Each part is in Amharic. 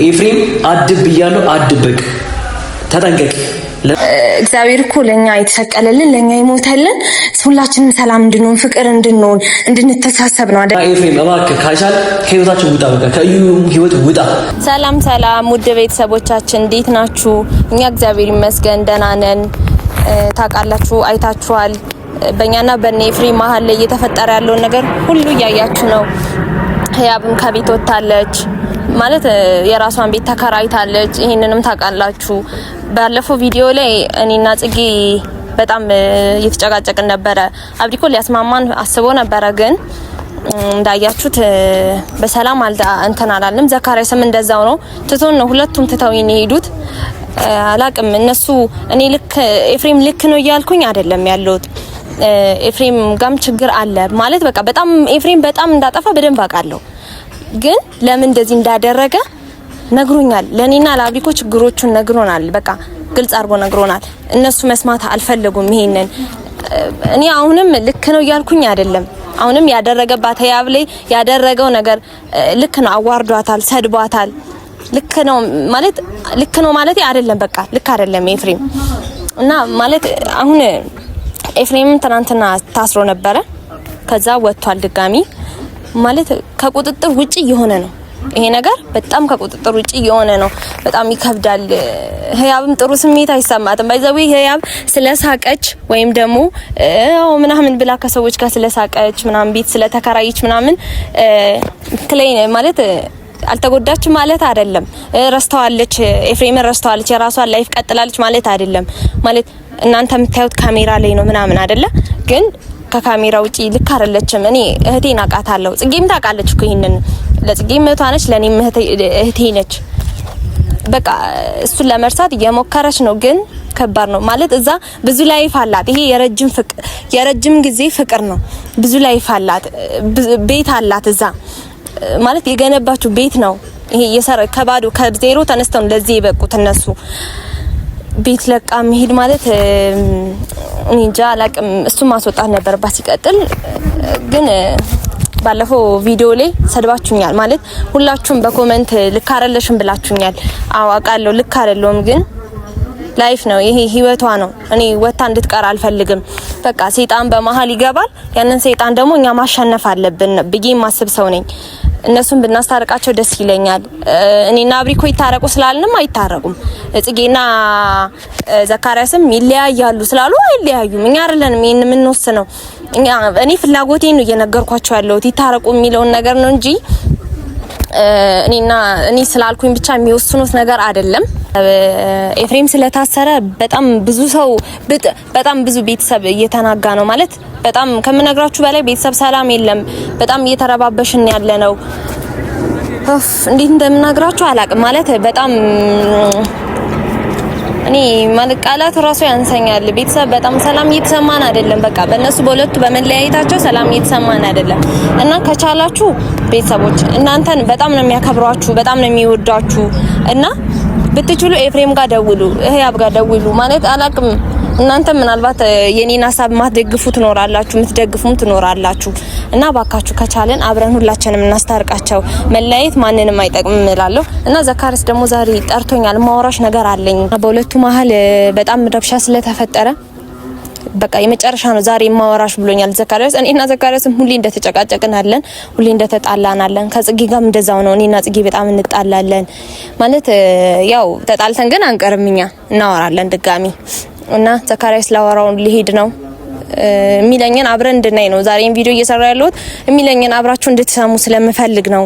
ኤፍሬም አድብ ብያለሁ፣ አድበቅ፣ ተጠንቀቅ። እግዚአብሔር እኮ ለኛ የተሰቀለልን ለኛ የሞተልን ሁላችንም ሰላም እንድንሆን ፍቅር እንድንሆን እንድንተሳሰብ ነው አይደል? ኤፍሬም እባክህ ካይሻል ከህይወታችን ውጣ፣ በቃ ከእዩ ህይወት ውጣ። ሰላም ሰላም፣ ውድ ቤተሰቦቻችን እንዴት ናችሁ? እኛ እግዚአብሔር ይመስገን ደህና ነን። ታውቃላችሁ፣ አይታችኋል። በእኛና በእነ ኤፍሬም መሀል ላይ እየተፈጠረ ያለውን ነገር ሁሉ እያያችሁ ነው። ህያብም ከቤት ወጥታለች ማለት የራሷን ቤት ተከራይታለች። ይሄንንም ታውቃላችሁ። ባለፈው ቪዲዮ ላይ እኔና ጽጌ በጣም እየተጨቃጨቅን ነበረ። አብዲኮ ሊያስማማን አስቦ ነበረ፣ ግን እንዳያችሁት በሰላም እንትን አላለም። ዘካሪያስም እንደዛው ነው፣ ትቶን ነው ሁለቱም ትተውኝ የሄዱት። አላቅም እነሱ እኔ ልክ ኤፍሬም ልክ ነው እያልኩኝ አይደለም ያለሁት። ኤፍሬም ጋም ችግር አለ ማለት በቃ በጣም ኤፍሬም በጣም እንዳጠፋ በደንብ አውቃለሁ። ግን ለምን እንደዚህ እንዳደረገ ነግሮኛል። ለኔና ለአብሪኮ ችግሮቹን ነግሮናል። በቃ ግልጽ አድርጎ ነግሮናል። እነሱ መስማት አልፈለጉም። ይሄንን እኔ አሁንም ልክ ነው እያልኩኝ አይደለም። አሁንም ያደረገባት ህያብ ላይ ያደረገው ነገር ልክ ነው። አዋርዷታል፣ ሰድቧታል። ልክ ነው ማለት ልክ ነው ማለት አይደለም። በቃ ልክ አይደለም ኤፍሬም እና ማለት አሁን ኤፍሬም ትናንትና ታስሮ ነበረ። ከዛ ወጥቷል ድጋሚ ማለት ከቁጥጥር ውጪ እየሆነ ነው። ይሄ ነገር በጣም ከቁጥጥር ውጪ እየሆነ ነው። በጣም ይከብዳል። ህያብም ጥሩ ስሜት አይሰማትም። by the way ህያብ ስለሳቀች ወይም ደግሞ አዎ ምናምን ብላ ከሰዎች ጋር ስለሳቀች ምናምን ቤት ስለተከራየች ምናምን ክሌን ማለት አልተጎዳችም ማለት አይደለም። ረስተዋለች፣ ኤፍሬምን ረስተዋለች፣ የራሷን life ቀጥላለች ማለት አይደለም። ማለት እናንተ የምታዩት ካሜራ ላይ ነው ምናምን አይደለ ግን ከካሜራ ውጪ ልክ አይደለችም። እኔ እህቴን አውቃታለሁ፣ ጽጌም ታውቃለች እኮ ይሄንን። ለጽጌም እህቷ ነች፣ ለእኔም እህቴ ነች። በቃ እሱን ለመርሳት እየሞከረች ነው፣ ግን ከባድ ነው ማለት እዛ ብዙ life አላት። ይሄ የረጅም ፍቅር የረጅም ጊዜ ፍቅር ነው። ብዙ life አላት፣ ቤት አላት እዛ ማለት የገነባችው ቤት ነው። ይሄ የሰረ ከባዶ ከዜሮ ተነስተው ለዚህ የበቁት እነሱ። ቤት ለቃ መሄድ ማለት እኔ እንጃ አላቅም። እሱን ማስወጣት ነበረባት። ሲቀጥል ግን ባለፈው ቪዲዮ ላይ ሰድባችሁኛል ማለት ሁላችሁም በ comment ልክ አይደለሽም ብላችሁኛል። አዎ አውቃለሁ ልክ አይደለሁም፣ ግን life ነው ይሄ፣ ህይወቷ ነው። እኔ ወታ እንድትቀር አልፈልግም። በቃ ሰይጣን በመሀል ይገባል። ያንን ሰይጣን ደግሞ እኛ ማሸነፍ አለብን ብዬ የማስብ ሰው ነኝ። እነሱን ብናስታርቃቸው ደስ ይለኛል። እኔና አብሪኮ ይታረቁ ስላልንም አይታረቁም። ጽጌና ዘካሪያስም ይለያያሉ ስላሉ አይለያዩም። እኛ አይደለንም ይሄን የምንወስነው። እኛ እኔ ፍላጎቴን ነው እየነገርኳቸው ያለሁት ይታረቁ የሚለውን ነገር ነው እንጂ እኔና እኔ ስላልኩኝ ብቻ የሚወስኑት ነገር አይደለም። ኤፍሬም ስለታሰረ በጣም ብዙ ሰው በጣም ብዙ ቤተሰብ እየተናጋ ነው ማለት በጣም ከምነግራችሁ በላይ ቤተሰብ ሰላም የለም። በጣም እየተረባበሽን ያለ ነው። እንዴት እንደምናግራችሁ አላቅም። ማለት በጣም እኔ ማለት ቃላት ራሱ ያንሰኛል። ቤተሰብ በጣም ሰላም እየተሰማን አይደለም። በቃ በእነሱ በሁለቱ በመለያየታቸው ሰላም እየተሰማን አይደለም። እና ከቻላችሁ ቤተሰቦች እናንተን በጣም ነው የሚያከብሯችሁ፣ በጣም ነው የሚወዷችሁ እና ብትችሉ ኤፍሬም ጋር ደውሉ፣ ህያብ ጋር ደውሉ። ማለት አላቅም እናንተ ምናልባት የኔን ሀሳብ ማትደግፉ ትኖራላችሁ፣ የምትደግፉም ትኖራላችሁ። እና ባካችሁ ከቻለን አብረን ሁላችንም እናስታርቃቸው። መለያየት ማንንም አይጠቅምም እላለሁ። እና ዘካሪስ ደግሞ ዛሬ ጠርቶኛል፣ ማውራሽ ነገር አለኝ። በሁለቱ መሀል በጣም ረብሻ ስለተፈጠረ በቃ የመጨረሻ ነው ዛሬ ማወራሽ ብሎኛል ዘካሪያስ። እኔና ዘካሪያስም ሁሌ እንደተጨቃጨቅን አለን፣ ሁሌ እንደተጣላን አለን። ከጽጌ ጋርም እንደዛው ነው። እኔና ጽጌ በጣም እንጣላለን። ማለት ያው ተጣልተን ግን አንቀርም፣ እኛ እናወራለን ድጋሚ እና ዘካሪያስ ላወራውን ሊሄድ ነው የሚለኝን አብረን እንድናይ ነው ዛሬን ቪዲዮ እየሰራ ያለሁት። የሚለኝን አብራችሁ እንድትሰሙ ስለምፈልግ ነው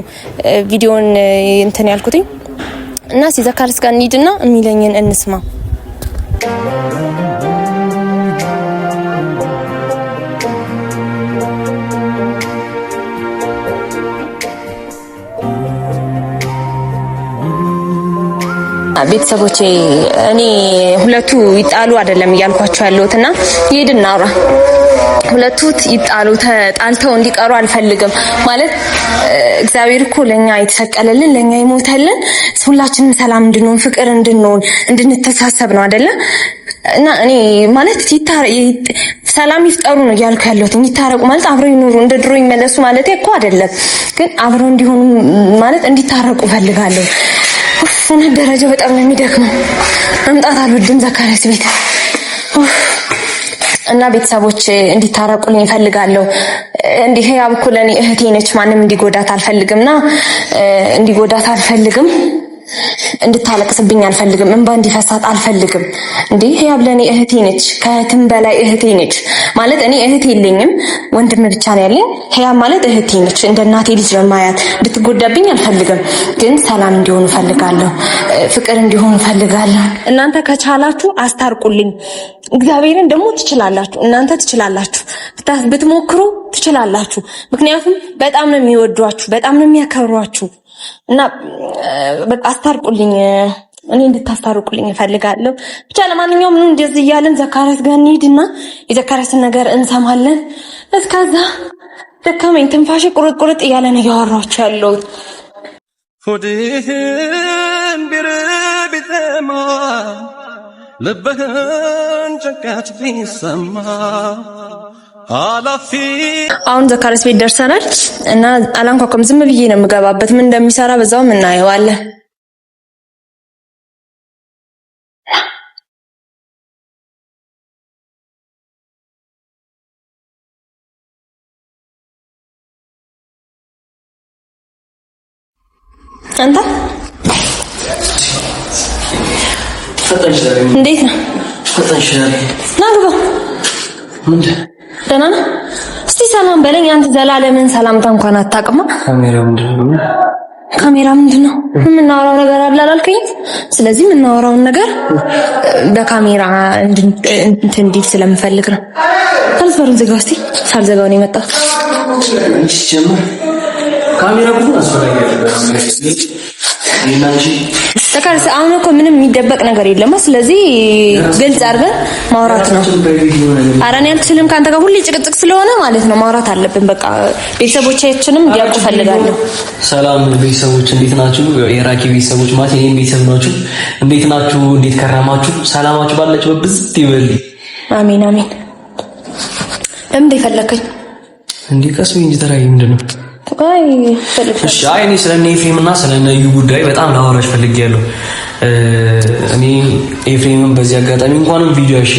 ቪዲዮን እንትን ያልኩትኝ። እና እስኪ ዘካሪያስ ጋር እንሂድና የሚለኝን እንስማ። ቤተሰቦቼ እኔ ሁለቱ ይጣሉ አይደለም እያልኳቸው ያለሁት እና ይሄድና አውራ ሁለቱ ይጣሉ ተጣልተው እንዲቀሩ አልፈልግም። ማለት እግዚአብሔር እኮ ለኛ የተሰቀለልን ለኛ የሞተልን ሁላችንም ሰላም እንድንሆን ፍቅር እንድንሆን እንድንተሳሰብ ነው አይደለ? እና እኔ ማለት ሰላም ይፍጠሩ ነው እያልኩ ያለሁት። ይታረቁ ማለት አብረው ይኖሩ እንደ ድሮ ይመለሱ ማለት እኮ አይደለም፣ ግን አብረው እንዲሆኑ ማለት እንዲታረቁ እፈልጋለሁ። እውነት ደረጃ በጣም ነው የሚደክመው። መምጣት አልወድም ዘካሪያስ ቤት እና ቤተሰቦች እንዲታረቁልኝ እፈልጋለሁ። እንዲህ ህያብ እኮ ለእኔ እህቴ ነች። ማንም እንዲጎዳት አልፈልግምና እንዲጎዳት አልፈልግም። እንድታለቅስብኝ አልፈልግም። እንባ እንዲፈሳት አልፈልግም። እንዴ ህያብ ለእኔ እህቴ ነች፣ ከእህትም በላይ እህቴ ነች። ማለት እኔ እህት የለኝም ወንድም ብቻ ነው ያለኝ። ህያብ ማለት እህቴ ነች፣ እንደ እናቴ ልጅ ነው የማያት። እንድትጎዳብኝ አልፈልግም፣ ግን ሰላም እንዲሆኑ እፈልጋለሁ፣ ፍቅር እንዲሆኑ እፈልጋለሁ። እናንተ ከቻላችሁ አስታርቁልኝ። እግዚአብሔርን ደግሞ ትችላላችሁ፣ እናንተ ትችላላችሁ፣ ብትሞክሩ ትችላላችሁ። ምክንያቱም በጣም ነው የሚወዷችሁ፣ በጣም ነው የሚያከብሯችሁ እና በቃ አስታርቁልኝ። እኔ እንድታስታርቁልኝ እፈልጋለሁ። ብቻ ለማንኛውም ኑ እንደዚህ እያለን ዘካሪያስ ጋር እንሂድና የዘካሪያስን ነገር እንሰማለን። እስከዛ ደከመኝ፣ ትንፋሽ ቁርጥ ቁርጥ እያለ ነው እያወራችሁ ያለሁት። ሆድህን ቢርብ ቢጠማ ልብህን ጭንቀት ቢሰማ ኃላፊ አሁን ዘካሪያስ ቤት ደርሰናል እና አላንኳኳም። ዝም ብዬ ነው የምገባበት። ምን እንደሚሰራ በዛውም እናየዋለን። አንተ ፈጠንሽ ዛሬ። እንዴት ነው? ፈጠንሽ ዛሬ። ና ግባ። ምንድን ደህና ነህ? እስቲ ሰላም በለኝ። አንተ ዘላለምን ሰላምታ እንኳን አታውቅማ። ካሜራ ምንድን ነው? ካሜራ ምንድን ነው? የምናወራው ነገር አለ አላልከኝም? ስለዚህ የምናወራውን ነገር በካሜራ እንትን እንዲል ስለምፈልግ ነው። በሩን ዝጋው እስቲ። ሳልዘጋው ነው የመጣሁት። አንቺ ሲጀመር ካሜራ ብዙ አስፈላጊ አይደለም። እኔና አንቺ ዘካሪያስ አሁን እኮ ምንም የሚደበቅ ነገር የለማ። ስለዚህ ግልጽ አድርገን ማውራት ነው። ኧረ እኔ አልችልም ከአንተ ጋር ሁሌ ጭቅጭቅ ስለሆነ ማለት ነው ማውራት አለብን። በቃ ቤተሰቦቻችንም እንዲያውቁ እፈልጋለሁ። ሰላም ቤተሰቦች እንዴት ናችሁ? የራኪ ቤተሰቦች ማለት የኔም ቤተሰብ ናችሁ። እንዴት ናችሁ? እንዴት ከረማችሁ? ሰላማችሁ ባላችሁበት ብዝት ይበል። አሜን አሜን። ለምንድን የፈለከኝ? እንዴ ቀስ በይ እንጂ ተራኪ ምንድን ነው? አይ ፈልግ እሺ አይ እኔ ስለነ ኤፍሬም እና ስለነ እዩ ጉዳይ በጣም ላወራሽ ፈልጌያለሁ። እኔ ኤፍሬምን በዚህ አጋጣሚ እንኳንም ቪዲዮ እሺ፣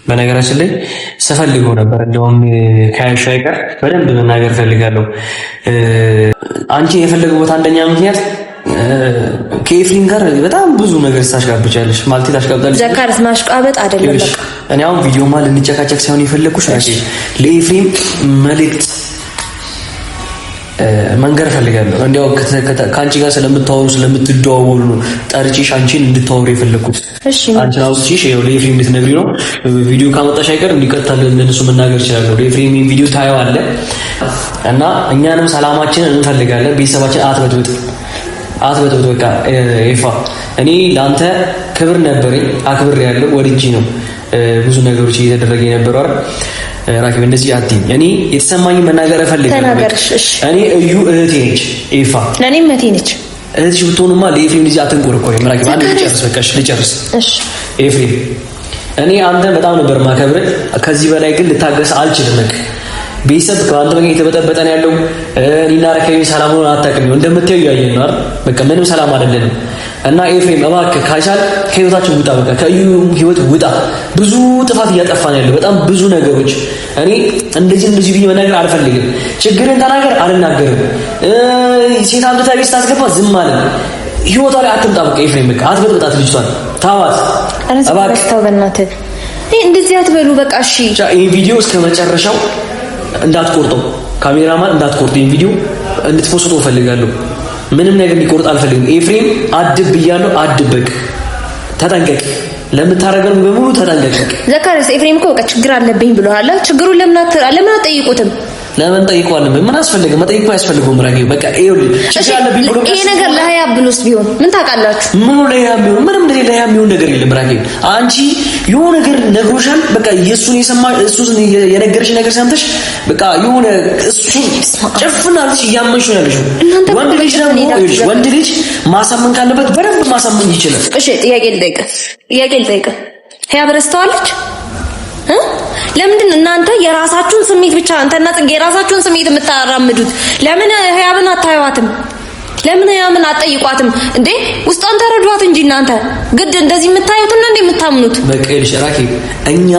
በነገራችን ላይ ስፈልገው ነበር። እንደውም ከያሽ አይቀር በደንብ መናገር ፈልጋለሁ። አንቺ የፈለገው አንደኛ ምክንያት ከኤፍሬም ጋር በጣም ብዙ ነገር ታሽቃብጫለሽ፣ ማለት ታሽቃብጣለሽ። ዘካሪያስ ማሽቃበጥ አይደለም። በቃ እኔ አሁን ቪዲዮማ ልንጨቃጨቅ ሳይሆን የፈለኩሽ ለኤፍሬም መልእክት መንገር እፈልጋለሁ። እንዲያው ከአንቺ ጋር ስለምታወሩ ስለምትደዋወሉ ነው ጠርቼሽ አንቺን እንድታወሩ የፈለኩት። እሺ አንቺን አውጥቼሽ ይኸው ለኤፍሬም እንድትነግሪው ነው። ቪዲዮ ካመጣሽ አይቀር እንዲቀጥታ ለእነሱ መናገር እችላለሁ። ለኤፍሬም ይሄን ቪዲዮ ታየዋለህ እና እኛንም ሰላማችንን እንፈልጋለን። ቤተሰባችን አትበጥብጥ፣ አትበጥብጥ። በቃ ኤፋ እኔ ለአንተ ክብር ነበረኝ፣ አክብሬያለሁ፣ ወድጄ ነው ብዙ ነገሮች እየተደረገ የነበረው አይደል ራኪብ እንደዚህ አትይኝ። እኔ የተሰማኝ መናገር እፈልጋለሁ። እኔ እዩ እህቴ ነች፣ ኤፋ ለእኔም እህቴ ነች። እህትሽ ብትሆንማ ለኤፍሬም ልጅ አትንቆረቆሪም። ራኪብ አንድ ልጨርስ፣ በቃ እሺ ልጨርስ። እሺ ኤፍሬም እኔ አንተን በጣም ነበር ማከብርህ። ከዚህ በላይ ግን ልታገስ አልችልም። በቃ ቤተሰብ ከአንተ ጋር የተበጠበጠ ነው ያለው። እኔና ረከቢ ሰላም ሆነን አታውቅም። እንደምታየው እያየን ነው አይደል? በቃ ምንም ሰላም አይደለንም። እና ኤፍሬም እባክህ ካቻል ከህይወታችን ውጣ፣ በቃ ከእዩ ህይወት ውጣ። ብዙ ጥፋት እያጠፋ ነው ያለው፣ በጣም ብዙ ነገሮች። እኔ እንደዚህ እንደዚህ ብዬ መናገር አልፈልግም። ችግርን ተናገር አልናገርም። ሴት አምጥታ ቤት ስታስገባ ዝም አለ። ህይወቷ ላይ አትምጣ። በቃ ኤፍሬም በቃ አትበጥብጣት፣ ልጅቷን ታዋት እባክህ። ተው በእናትህ እንደዚህ አትበሉ። በቃ እሺ፣ ይሄ ቪዲዮ እስከ መጨረሻው እንዳትቆርጠው፣ ካሜራማን እንዳትቆርጠው፣ ይሄን ቪዲዮ እንድትፖስቶ እፈልጋለሁ። ምንም ነገር ሊቆርጥ አልፈልግም። ኤፍሬም አድብ ብያለሁ፣ አድበቅ፣ ተጠንቀቅ፣ ለምታረገው በሙሉ ተጠንቀቅ። ዘካሪያስ ኤፍሬም እኮ በቃ ችግር አለብኝ ብሎሃል። ችግሩን ለምን አትጠይቁትም? ለምን ጠይቀዋለን? ምን አስፈልገ? መጠየቅ አያስፈልገውም። ራጌ በቃ ይኸውልህ፣ ችግር አለብኝ ብሎ ይሄ ነገር ለህያብ ብሎስ ቢሆን ምን ታውቃላችሁ? ምኑ ለህያብ ቢሆን ምንም እንደዚህ ለህያብ የሚሆን ነገር የለም። ራጌ አንቺ የሆነ ነገር ነግሮሻል። በቃ የእሱን የሰማ እሱን የነገረሽ ነገር ሰምተሽ በቃ የሆነ እሱን ጭፍን አድርገሽ እያመንሽ ነው ያለሽው። ወንድ ልጅ ደግሞ ይኸውልሽ፣ ወንድ ልጅ ማሳመን ካለበት በደንብ ማሳመን ይችላል። እሺ ጥያቄ ልጠይቅህ፣ ጥያቄ ልጠይቅህ። ህያብ ረስተዋለች? ለምንድን እናንተ የራሳችሁን ስሜት ብቻ አንተና ጽጌ የራሳችሁን ስሜት የምታራምዱት? ለምን ህያብን አታዩዋትም? ለምን ህያብን አትጠይቋትም እንዴ? ውስጧን ተረዷታ። እናንተ ግድ እንደዚህ የምታዩት እና እንዴ የምታምኑት? በቃ ይኸውልሽ ራኬብ፣ እኛ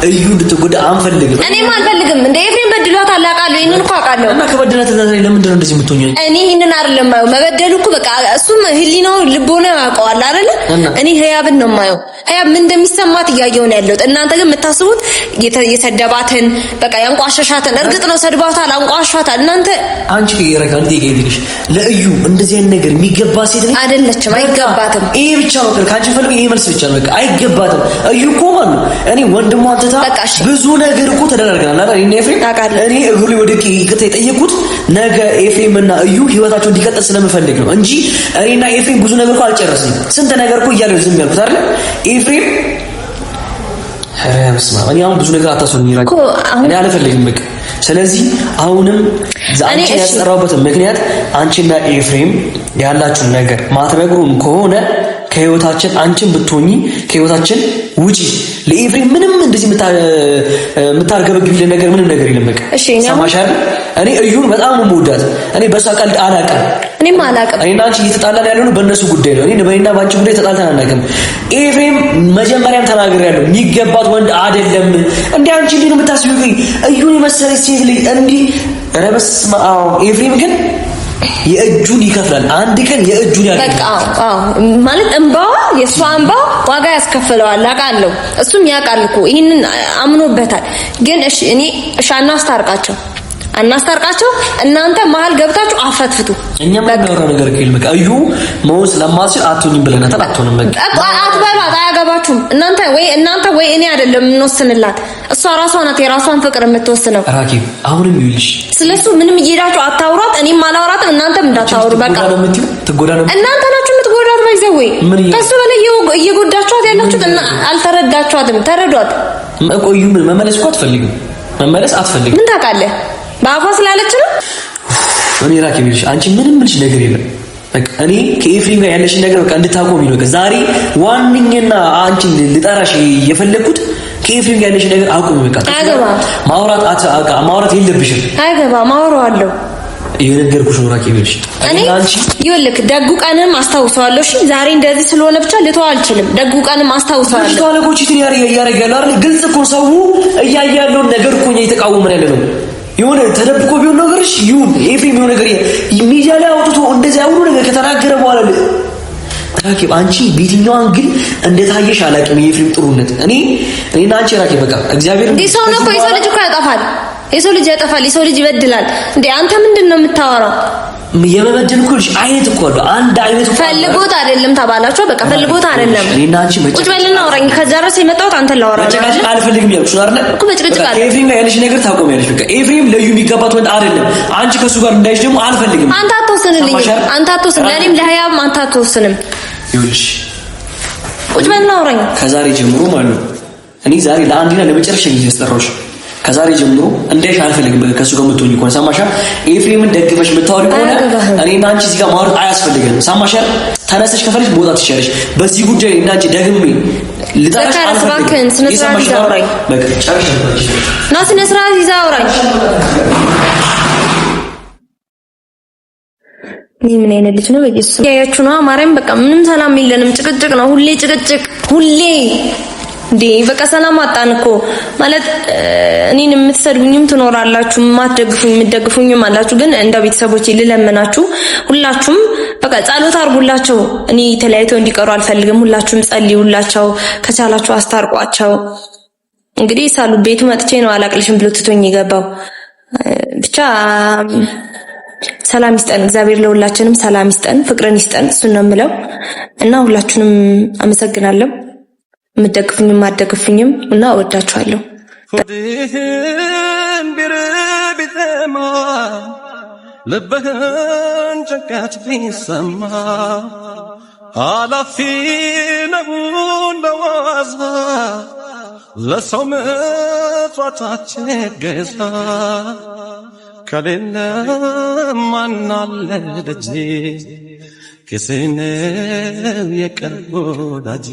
እዩ እንድትጎዳ አንፈልግም። እኔም አልፈልግም። እንደ ኤፍሬም በድሏታል አውቃለሁ። ይሄንን እኮ አውቃለሁ። እና ከበደላት ለምንድን ነው እንደዚህ የምትሆኚው? እኔ ይሄንን አይደለም የማየው። መበደሉ እኮ በቃ እሱም ህሊናው ልቦናው ያውቀዋል አይደለ? እኔ ህያብን ነው የማየው። ህያብ ምን እንደሚሰማት እያየሁ ነው ያለሁት። እናንተ ግን የምታስቡት የሰደባትን በቃ ያንቋሸሻትን። እርግጥ ነው ሰድባታል፣ አንቋሿታል። እናንተ አንቺ ረካ እንዴ ይልሽ ለእዩ እንደዚህ አይነት ነገር የሚገባ ሴት ነች አይደለችም፣ አይገባትም። ይሄ ብቻ ነው ከአንቺ ፈልገው ይሄ መልስ ብቻ ነው። በቃ አይገባትም። እዩ እኮ ማለት ነው እኔ ወንድሟን ትታ ብዙ ነገር እኮ ተደራርገናል አይደል? እኔ ኤፍሬም እኔ እግሩ ላይ ወድቄ ይቅርታ የጠየኩት ነገ ኤፍሬም እና እዩ ህይወታቸው እንዲቀጥል ስለምፈልግ ነው እንጂ እኔና ኤፍሬም ብዙ ነገር እኮ አልጨረስንም። ስንት ነገር እኮ እያለ ዝም ያልኩት አይደል? ኤፍሬም ኧረ በስመ አብ እኔ አሁን ብዙ ነገር አታስወኝ እኔ አልፈልግም በቃ። ስለዚህ አሁንም አንቺን ያስጠራሁበት ምክንያት አንቺና ኤፍሬም ያላችሁን ነገር ማትነግሩን ከሆነ ከህይወታችን አንቺን ብትሆኚ ከህይወታችን ውጪ። ለኤፍሬም ምንም እንደዚህ የምታርገበግቢልን ነገር ምንም ነገር የለም። በቃ ሰማሽ አይደል? እኔ እዩን በጣም ነው የምወዳት። እኔ በሷ ቀልድ አላውቅም። እኔም አላውቅም። እኔና አንቺ እየተጣላን ያለነው በእነሱ ጉዳይ ነው። እኔ በእኔና በአንቺ ጉዳይ ተጣልተን አናውቅም። ኤፍሬም መጀመሪያም ተናግሬያለሁ፣ የሚገባት ወንድ አይደለም። እንዴ አንቺ እንዲህ ነው የምታስቢው? እዩን የመሰለች ሴት ልጅ እንዲህ ኧረ በስመ አብ። ኤፍሬም ግን የእጁን ይከፍላል። አንድ ቀን የእጁን ያገኛል። በቃ አዎ፣ ማለት እንባዋ የእሷ እንባ ዋጋ ያስከፍለዋል። አውቃለሁ፣ እሱም ያውቃል እኮ ይሄንን አምኖበታል። ግን እሺ እኔ እሺ አናስታርቃቸው አናስታርቃቸው እናንተ መሀል ገብታችሁ አፈትፍቱ። እኛ የምናወራው ነገር ከይል በቃ እዩ መሆን ስለማትችል አትሆኝም ብለናታል። አትሆንም በቃ አትበሏት፣ አያገባችሁም። እናንተ ወይ እናንተ ወይ እኔ አይደለም የምንወስንላት፣ እሷ ራሷ ናት የራሷን ፍቅር የምትወስነው። ራኬብ አሁንም ይኸውልሽ ስለሱ ምንም እየሄዳችሁ አታውሯት፣ እኔም አላወራትም፣ እናንተም እንዳታወሩ። በቃ ትጎዳ ነው እናንተ ናችሁ የምትጎዳት። ባይዘዌ ከሱ በላይ እየጎዳችኋት ያላችሁት እና አልተረዳችኋትም። ተረዷት። ቆዩ ምን መመለስ እኮ አትፈልግም፣ መመለስ አትፈልግም። ምን ታውቃለህ? በአፏ ስላለች ነው። እኔ ራኬብ ይኸውልሽ አንቺ ምንም ምልሽ ነገር የለም። በቃ እኔ ከኤፍሬም ጋር ያለሽን ነገር በቃ እንድታቆሚ ነው። በቃ ዛሬ ዋነኛና አንቺን ልጠራሽ የፈለግኩት ከኤፍሬም ጋር ያለሽን ነገር አቁሚ። በቃ ማውራት ማውራት የለብሽም። አይገባም፣ አወራዋለሁ። የነገርኩሽ ነው ራኬብ ይኸውልሽ እኔ ይኸውልህ ደጉ ቀንም አስታውሰዋለሁ። እሺ ዛሬ እንደዚህ ስለሆነ ብቻ ልተው አልችልም። ደጉ ቀንም አስታውሰዋለሁ። ልጅቷ እኮ cheat እያደረገ ያለው አይደል? ግልጽ እኮ ሰው እያየ ያለውን ነገር እኮ እኛ እየተቃወምን ያለ ነው። የሆነ ተደብቆ ቢሆን ነገርሽ ይሁን ኤፍሬም የሆነ ነገር ሚዲያ ላይ አውጥቶ እንደዚያ ሁሉ ነገር ከተናገረ በኋላ ራኬብ አንቺ በየትኛው angle እንደታየሽ አላውቅም። የኤፍሬም ጥሩነት እኔ እኔና አንቺ ራኬብ በቃ እግዚአብሔር እንዴ ሰው ነው እኮ የሰው ልጅ እኮ ያጠፋል። የሰው ልጅ ያጠፋል። የሰው ልጅ ይበድላል። እንዴ አንተ ምንድን ነው የምታወራው? የመበደል እኮ ልጅ አይነት እኮ አለው። አንድ አይነት እኮ ፈልጎት አይደለም ተባላችሁ። በቃ ፈልጎት አይደለም። እኔና አንቺ ቁጭ በልና አውራኝ። ከዛ ድረስ የመጣሁት አንተን ላወራ ነው። መጨቃጨቅ አልፈልግም ያልኩሽ አይደል እኮ መጨቃጨቅ አለ። ኤፍሬም ጋር ያለሽ ነገር ታቆሚያለሽ። በቃ ኤፍሬም ለዩ የሚገባት ወንድ አይደለም። አንቺ ከሱ ጋር እንዳይሽ ደግሞ አልፈልግም። አንተ አትወስንልኝም። አንተ አትወስን፣ ለእኔም ለህያብም አንተ አትወስንም። ይኸውልሽ ቁጭ በልና አውራኝ ከዛሬ ጀምሮ ማለት ነው እኔ ዛሬ ለአንዴና ለመጨረሻ ጊዜ ያስጠራሁሽ ከዛሬ ጀምሮ እንዳይሽ አልፈልግም። በቃ ከሱ ጋር የምትሆኚ ከሆነ ሰማሻ? ኤፍሬምን ደግፈሽ የምታወሪ ከሆነ እኔና አንቺ እዚህ ጋር ማውራት አያስፈልግም። ሰማሻ? ተነስተሽ ከፈለግሽ መውጣት ትችያለሽ። በዚህ ጉዳይ እኔና አንቺ ደግሜ ልጠራሽ አልፈልግም። ስነ ስርዓት ይዘህ አውራኝ። በቃ ጨርሻለሁ። ና ስነ ስርዓት ይዘህ አውራኝ። ይህ ምን አይነት ልጅ ነው? በኢየሱስ ያያችሁ ነው። ማርያም በቃ ምንም ሰላም የለንም። ጭቅጭቅ ነው ሁሌ፣ ጭቅጭቅ ሁሌ እንዴ በቃ ሰላም አጣን እኮ ማለት። እኔን የምትሰድቡኝም ትኖራላችሁ፣ የማትደግፉኝ የምትደግፉኝም አላችሁ። ግን እንደ ቤተሰቦቼ ልለምናችሁ ሁላችሁም በቃ ጸሎት አድርጉላቸው። እኔ ተለያይተው እንዲቀሩ አልፈልግም። ሁላችሁም ጸልዩላቸው፣ ከቻላችሁ አስታርቋቸው። እንግዲህ ሳሉ ቤቱ መጥቼ ነው አላቅልሽም ብሎ ትቶኝ የገባው። ብቻ ሰላም ይስጠን እግዚአብሔር፣ ለሁላችንም ሰላም ይስጠን፣ ፍቅርን ይስጠን። እሱን ነው የምለው እና ሁላችሁንም አመሰግናለሁ። የምትደግፉኝም የማትደግፉኝም እና እወዳችኋለሁ። ሆድህን ቢርብ ቢጠማ ልብህን ጭንቀት ቢሰማ ኃላፊ ነው ለዋዛ ለሰው ምጽዋታችን ገዛ ከሌለ ማናለ ደጄ ኪሴ ነው የቅርብ ወዳጄ።